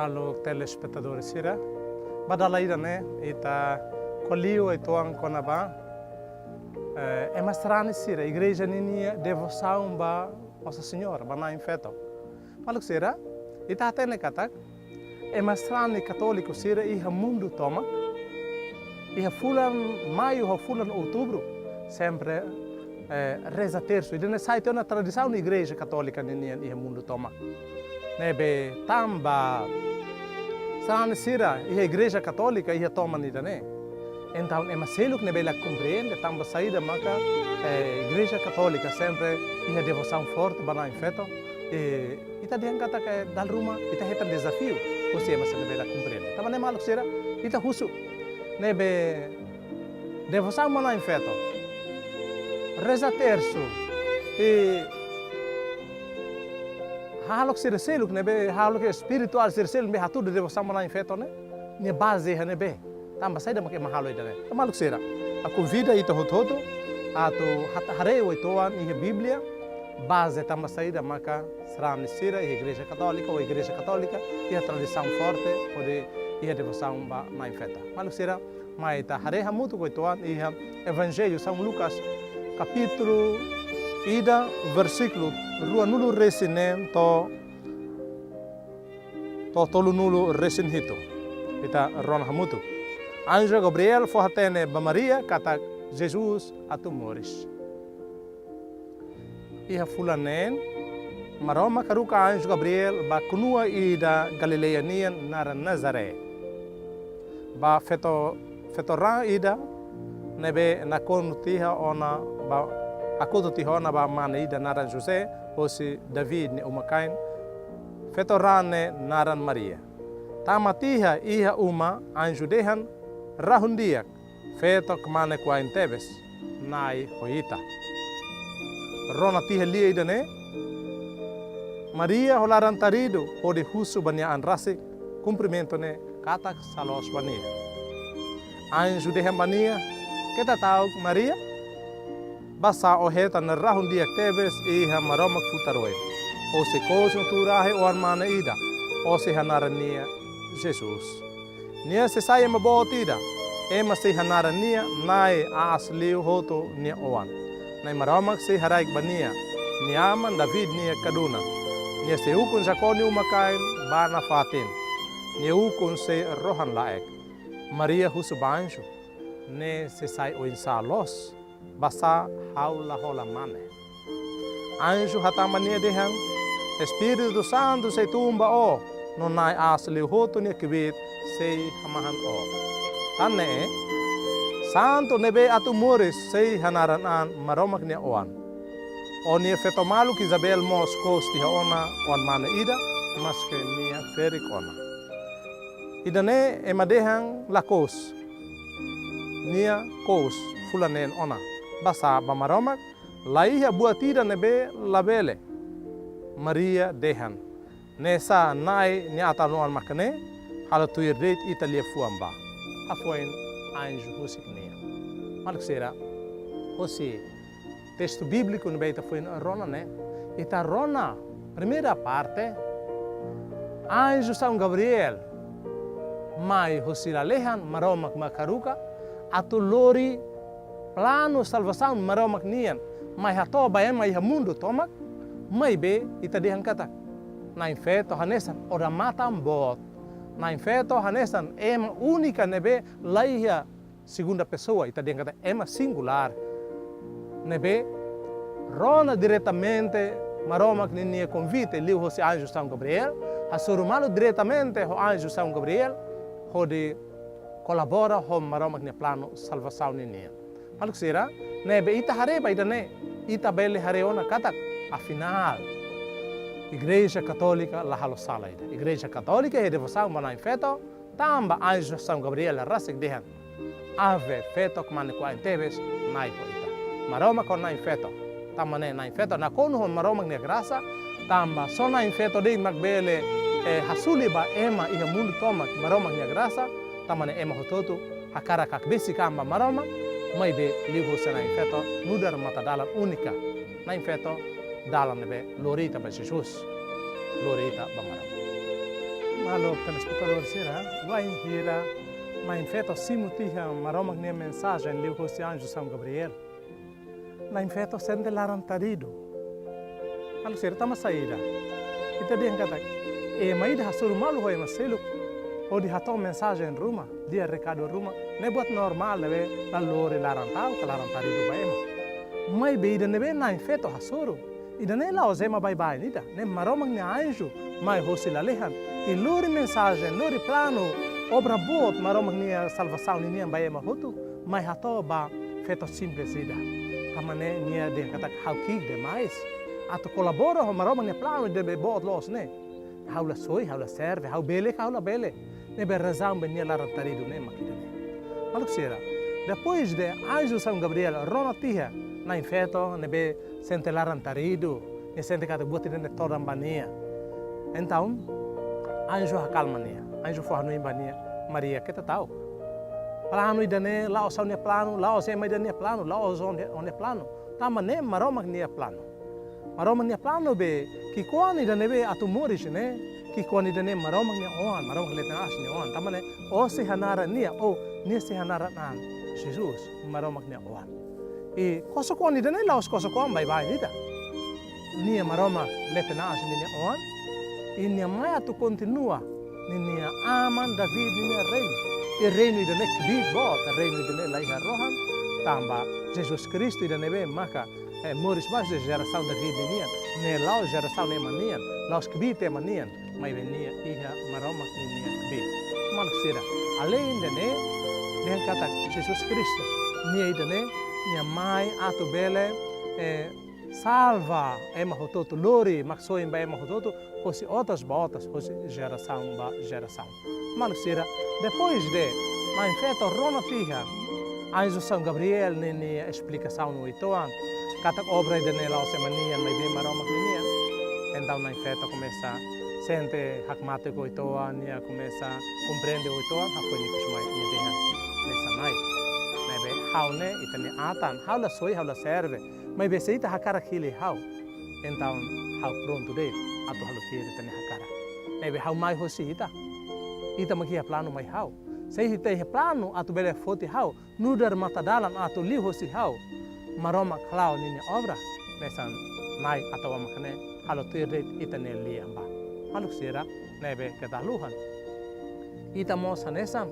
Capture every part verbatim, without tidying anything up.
Halo telespetadór sira, ba dala ida ne'e, ita ko'alia uitoan kona-ba, eh, ema sarani sira, igreja ninia devosaun ba Nossa Senhora, ba Na'in Feto. Maluk sira, ita hatene katak, ema sarani katóliku sira iha mundu tomak, iha fulan Maiu ho fulan Outubru, sempre, eh, reza tersu. Ida-ne'e sai tiha ona tradisaun igreja katólika ninian iha mundu tomak. Ne'ebé tanba sarani sira iha igreja katólika iha toman ida-ne'e. Entaun ema seluk ne'ebé la komprende tanba saida maka, eh, igreja katólika sempre iha devosaun forte ba Na'in Feto. I ita dehan katak dala ruma ita hetan dezafiu husi ema sira ne'ebé la komprende. Tanba ne'e maluk sira, ita husu. Ne'ebé devosaun ba Na'in Feto, reza tersu, i hahalok sira seluk ne'ebé, hahalok espirituál sira seluk ne'ebé hatudu devosaun ba Na'in Feto ne'e, nia baze iha ne'ebé? Tanba saida mak ema halo ida-ne'e? Maluk sira, ha'u konvida ita hotu-hotu atu haree uitoan iha Bíblia, baze tanba saida maka sarani sira iha igreja katólika, ou igreja katólika iha tradisaun forte hodi iha devosaun ba Na'in Feto. Maluk sira, mai ita haree hamutuk uitoan iha Evanjellu São Lucas, kapítulu ida, versíkulu ruanulu-resin-neen to'o, to'o tolunulu-resin-hitu. Ita rona hamutuk. Anju Gabriel fó-hatene ba Maria katak Jesus atu moris. Iha fulan neen, Maromak haruka anju Gabriel ba knua ida Galileia nian naran Nazaré. Ba feto, feto-raan ida ne'ebé nakonu tiha ona ba, hakotu tiha ona ba mane ida naran José, hosi David nia uma-kain, feto-raan ne'e naran Maria. Tama tiha iha uma, anju dehan rahun-di'ak: Feto kmanek-wa'in tebes, Na'i ho ita. Rona tiha lia ida-ne'e, Maria ho laran-taridu hodi husu ba nia an rasik, kumprimentu ne'e katak sá loos ba nia. Anju dehan ba nia: Keta ta'uk, Maria, basá ó hetan rahun-di'ak tebes iha Maromak futar oin. Ó sei ko'us no tuur-ahi oan-mane ida, ó sei hanaran nia Jesus. Nia sei sai ema boot ida, ema sei hanaran nia Na'i Aas Liu Hotu nia Oan. Na'i Maromak sei haraik ba nia nia aman David nia kadunan. Nia sei ukun Jacob nia uma-kain ba nafatin. Nia ukun sei rohan-laek. Maria husu ba anju: Ne'e sei sai oinsá loos, basá ha'u la hola mane? Anju hatán ba nia dehan: Espíritu Santu sei tun ba ó, no Na'i Aas Liu Hotu nia kbiit sei hamahan ó. Tan ne'e, santu ne'ebé atu moris sei hanaran an Maromak nia Oan. Ó-nia feto maluk Isabel mós ko'us tiha ona oan-mane ida, maske nia ferik ona. Ida-ne'e ema dehan la ko'us. Nia ko'us, fulan neen ona. Basá ba Maromak la iha buat ida ne'ebé labele. Maria dehan: Ne'e sá Na'i nia atan-oan mak ne'e, halo tuir de'it ita liafuan bá. Hafoin anju husik nia. Maluk sira, hosi testu bíbliku ne'ebé ita foin rona ne'e, ita rona primeira parte, anju São Gabriel mai husi lalehan, Maromak mak haruka atu lori planu salvasaun Maromak nian mai hato'o ba ema iha mundu tomak. Maibé ita dehan katak Na'in Feto hanesan odamatan boot. Na'in Feto hanesan ema únika ne'ebé la iha segunda pessoa, ita dehan katak ema singulár. Ne'ebé rona diretamente Maromak ninia konvite liuhosi anju São Gabriel, hasoru malu diretamente ho anju São Gabriel, hodi kolabora ho Maromak nia planu salvasaun ninian. Maluk sira, ne'ebé ita haree ba ida-ne'e, ita bele haree ona katak, afinál, Igreja Katólika la halo sala ida. Igreja Katólika iha devosaun ba Na'in Feto, tanba anju São Gabriel rasik dehan: Ave, feto kmanek-wa'in tebes, Na'i ho ita. Maromak ho Na'in Feto. Tanba ne'e Na'in Feto nakonu ho Maromak nia grasa, tanba só Na'in Feto de'it mak bele, eh, hasuli ba ema iha mundu tomak Maromak nia grasa. Tanba ne'e ema hotu-hotu hakarak hakbesik an ba Maromak, maibé liuhosi Na'in Feto nu'udar mata-dalan únika. Na'in Feto dalan ne'ebé lori ita ba Jesus, lori ita ba Maromak. Maluk telespetadór sira, wainhira Na'in Feto simu tiha Maromak nia mensajen liuhosi anju São Gabriel, Na'in Feto sente laran taridu. Maluk sira, tanba saida? Ita dehan katak ema ida hasoru malu ho ema seluk hodi hato'o mensajen ruma, dia rekadu ruma, ne'e buat normál, ne'ebé la lori laran ta'uk ka laran taridu ba ema. Maibé ida ne'ebé Na'in Feto hasoru, ida-ne'e la'ós ema baibain ida, ne'e Maromak nia anju mai hosi lalehan, i lori mensajen, lori planu, obra boot Maromak nia salvasaun ninian ba ema hotu, mai hato'o ba feto simples ida. Tanba ne'e nia dehan katak ha'u ki'ik demais atu kolabora ho Maromak nia planu ida ne'ebé boot loos ne'e. Ha'u la soi, ha'u la serve, ha'u bele ka ha'u la bele. Ne'ebé razaun ba nia laran taridu ne'e mak ida-ne'e. Maluk sira, depois de anju São Gabriel rona tiha Na'in Feto ne'ebé sente laran taridu, nia sente katak buat ida-ne'e todan ba nia. Entaun, anju hakalma nia, anju fó-hanoin ba nia: Maria, keta ta'uk. Planu ida-ne'e la'ós ha'u-nia planu, la'ós ema ida nia planu, la'ós ó-nia, ó-nia planu. Tanba ne'e Maromak nia planu. Maromak nia planu be ki'ikoan ida ne'ebé atu moris ne'e, ki'ikoan ida-ne'e Maromak nia oan, Maromak leten aas nia oan. Tanba ne'e ó sei hanaran nia, ou nia sei hanaran an Jesus, Maromak nia oan. I kosok-oan ida-ne'e la'ós kosok-oan baibain ida. Nia Maromak leten aas ninia oan, i nia mai atu kontinua ninia aman David ninia reinu. I reinu ida-ne'e kbiit boot, reinu ida-ne'e la iha rohan, tanba Jesus Kristu ida ne'ebé maka, eh, moris ba jerasaun David ninian, ne'e la'ós jerasaun ema nian, la'ós kbiit ema nian, maibé nia iha Maromak ninia kbiit. Maluk sira, aleinde ne'e, dehan katak Jesus Kristu, nia ida-ne'e, nia mai atu bele, eh, salva ema hotu-hotu, lori Maksoin ba ema hotu-hotu, hosi otas ba otas, hosi jerasaun ba jerasaun. Maluk sira, depois de Na'in Feto rona tiha anju São Gabriel ninia esplikasaun uitoan, katak obra ida-ne'e la'ós ema nian, maibé Maromak ninian. Entaun Na'in Feto komesa sente hakmatek uitoan, nia komesa komprende uitoan, hafoin ikus mai nia dehan: Hanesan Nai, ne'ebé ha'u ne'e ita-nia atan, ha'u la soi, ha'u la serve, maibé se ita hakarak hili ha'u, entaun ha'u prontu de'it atu halo tuir ita-nia hakarak. Ne'ebé ha'u mai hosi ita, ita mak iha planu mai ha'u. Se ita iha planu atu bele foti ha'u, nu'udar matadalan atu liuhosi ha'u Maromak hala'o ninia obra, hanesan Nai atu ha'u mak ne'e halo tuir de'it ita-nia lian ba. Maluk sira, ne'ebé keta haluhan, ita mós hanesan,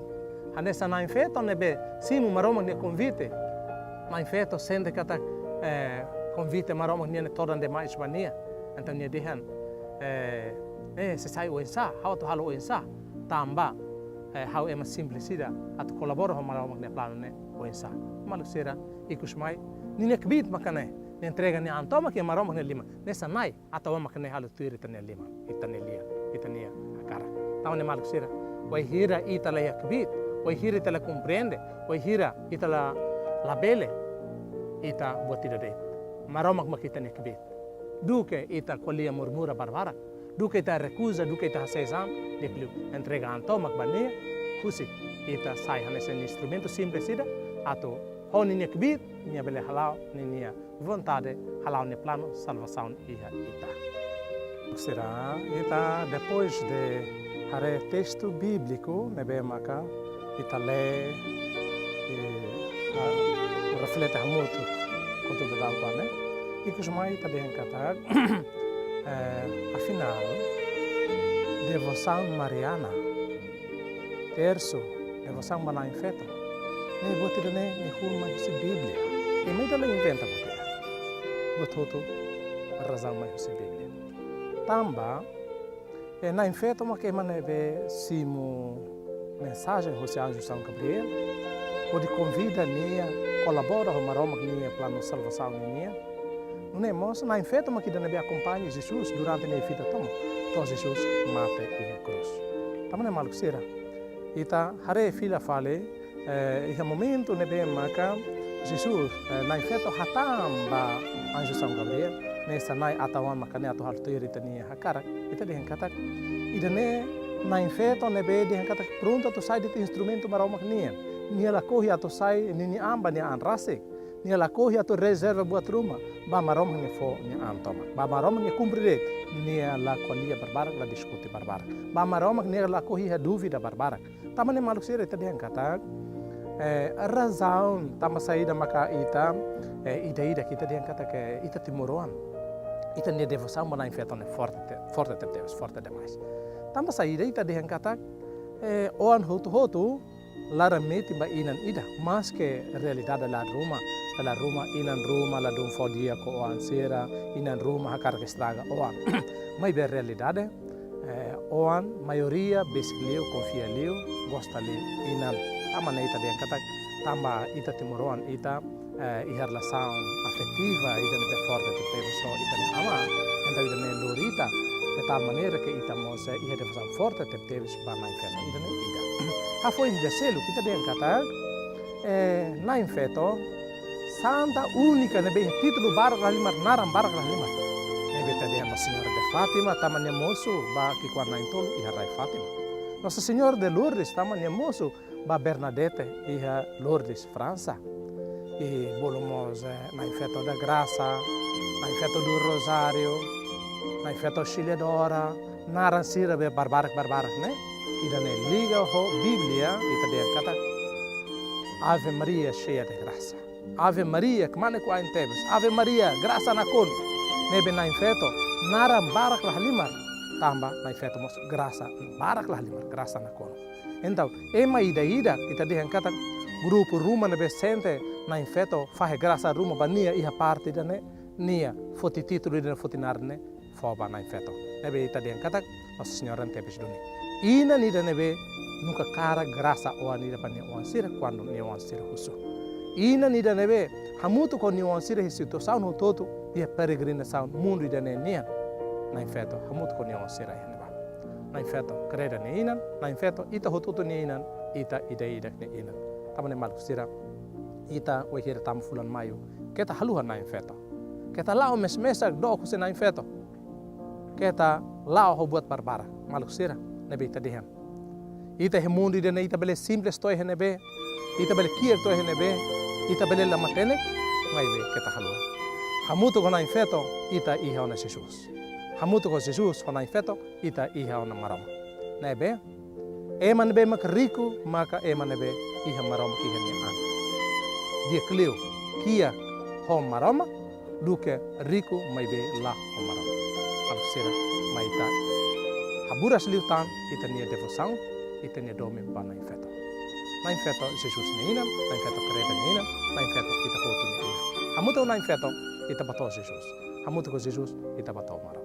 hanesan Na'in Feto ne'ebé simu Maromak nia konvite. Na'in Feto sente katak, eh, konvite Maromak nian ne'e todan demais ba nia. Entaun nia dehan, eh, eh, sei sai oinsá, ha'u atu halo oinsá, tanba, eh, ha'u ema simples ida, atu kolabora ho Maromak nia planu ne'e oinsá. Maluk sira, ikus mai, ninia kbiit maka ne'e, nia entrega nia an tomak iha Maromak nia liman. Hanesan Nai, atu ha'u mak ne'e halo tuir ita-nia liman, ita-nia lian, ita-nia hakarak. Tanba ne'e maluk sira, wainhira ita la iha kbiit, wainhira ita la komprende, wainhira ita la, la bele, ita buat ida de'it. Maromak mak ita-nia kbiit. Duké ita ko'alia murmura barbarak, duké ita rekuza, duké ita hasees an, di'ak liu entrega an tomak ba nia, husik ita sai hanesan instrumentu simples ida, atu ho ninia kbiit, nia bele hala'o ninia vontade, hala'o nia planu salvasaun iha ita. Sira, ita depois de haree testu bíbliku ne'ebé maka ita lee, i, ah, reflete hamutuk kotuk daudaun ne'e, ikus mai ita dehan katak, eh, afinál, devosaun mariana, tersu, devosaun ba Na'in Feto, ne'e buat ida-ne'e nia hahú mai husi Bíblia. Ema ida la inventa buat ida. Buat hotu razaun mai husi Bíblia. Tanba, eh, Na'in Feto mak ema ne'ebé simu mensajen husi anju São Gabriel, hodi konvida nia kolabora ho Maromak nia planu salvasaun ninian. Nune'e mós Na'in Feto mak ida ne'ebé akompaña Jesus durante nia vida tomak, to'o Jesus mate iha krús. Tanba ne'e maluk sira, ita haree fila fali, eh, iha momentu ne'ebé maka Jesus, eh, Na'in Feto hatán ba anju São Gabriel, hanesan Nai, atu ha'u mak ne'e atu halo tuir ita-nia hakarak. Ita dehan katak, ida-ne'e Na'in Feto ne'ebé dehan katak prontu atu sai de'it instrumentu Maromak nian. Nia lakohi atu sai ninia an ba nia an rasik. Nia lakohi atu rezerva buat ruma ba Maromak, nia fó nia an tomak. Ba Maromak, nia kumpre de'it. Nia la ko'alia barbarak, la diskute barbarak. Ba Maromak, nia lakohi iha dúvida barbarak. Tanba ne'e, maluk sira, ita dehan katak, eh, razaun tanba saida maka ita, eh, ida-idak ita dehan katak, eh, ita timoroan, ita-nia devosaun ba Na'in Feto ne'e forte, forte tebes, forte demais. Tanba saida ita dehan katak, eh, oan hotu-hotu laran metin ba inan ida, maske realidade la ruma, la ruma, inan ruma ladún fó di'ak ho oan sira, inan ruma hakarak estraga oan. Maibé realidade, eh, oan, maioria besik liu, konfia liu, gosta liu inan. Tanba ne'e ita dehan katak, tanba ita timoroan, ita, eh, iha relasaun afetiva ida ne'ebé forte tebes ho ita-nia aman. Entaun ida-ne'e lori ita, de tal maneira ke ita mós, eh, iha devosaun forte tebes ba Na'in Feto. Ida-ne'e ida. Hafoin ida seluk, ita dehan katak, eh, Na'in Feto, santa únika ne'ebé iha títulu barak la halimar, naran barak la halimar. Ne'ebé ita dehan Nossa Senhora de Fátima, tanba nia mosu ba ki'ikoan na'in-tolu iha rai Fátima. Nossa Senhora de Lourdes, tanba nia mosu ba Bernadette iha Lourdes, Fransa. I bolu mós, eh, Na'in Feto da Graça, Na'in Feto do Rosário, Na'in Feto Auxiliadora, naran sira be barbarak-barbarak ne'e. Ida-ne'e liga ho Bíblia, ita dehan katak Ave Maria cheia de graça. Ave Maria, kmanek oan tebes. Ave Maria, grasa nakonu. Ne'ebé Na'in Feto, naran barak la halimar. Tanba Na'in Feto mós grasa barak la halimar, grasa nakonu. Entaun, ema ida-idak, ita dehan katak grupu ruma ne'ebé sente Na'in Feto fahe grasa ruma ba nia iha parte ida-ne'e, nia foti títulu ida-ne'e, foti naran ne'e fó ba Na'in Feto. Ne'ebé ita dehan katak Nossa Senhora ne'e tebes duni. Inan ida ne'ebé nunka hakarak grasa oan ida ba nia oan sira kuandu nia oan sira husu. Inan ida ne'ebé hamutuk ho nia oan sira iha situasaun hotu-hotu iha peregrinasaun mundu ida-ne'e nian. Na'in Feto hamutuk ho nia oan sira iha ne'ebá. Na'in Feto kreda nia inan, Na'in Feto ita hotu-hotu nia inan, ita ida-idak nia inan. Tanba ne'e, maluk sira, ita wainhira tama fulan Maiu, keta haluha Na'in Feto. Keta la'o mes-mesak dook husi Na'in Feto. Keta la'o ho buat barbarak, maluk sira, ne'ebé ita dehan. Ita iha mundu ida-ne'e, ita bele simples to'o iha ne'ebé, ita bele kiak to'o iha ne'ebé, ita bele la matenek, maibé keta haluha. Hamutuk ho Na'in Feto, ita iha ona Jesus. Hamutuk ho Jesus, ho Na'in Feto, ita iha ona Maromak. Ne'ebé, ema ne'ebé mak riku, maka ema ne'ebé iha Maromak iha nia an. Di'ak liu, kiak ho Maromak, duké riku maibé la ho Maromak. Maluk sira, mai ita haburas liután ita-nia devosaun, ita-nia domin ba Na'in Feto. Na'in Feto Jesus nia inan, Na'in Feto kreda nia inan, Na'in Feto ita hotu nia inan. Hamutuk ho Na'in Feto, ita bá to'o Jesus. Hamutuk ho Jesus, ita bá to'o Maromak.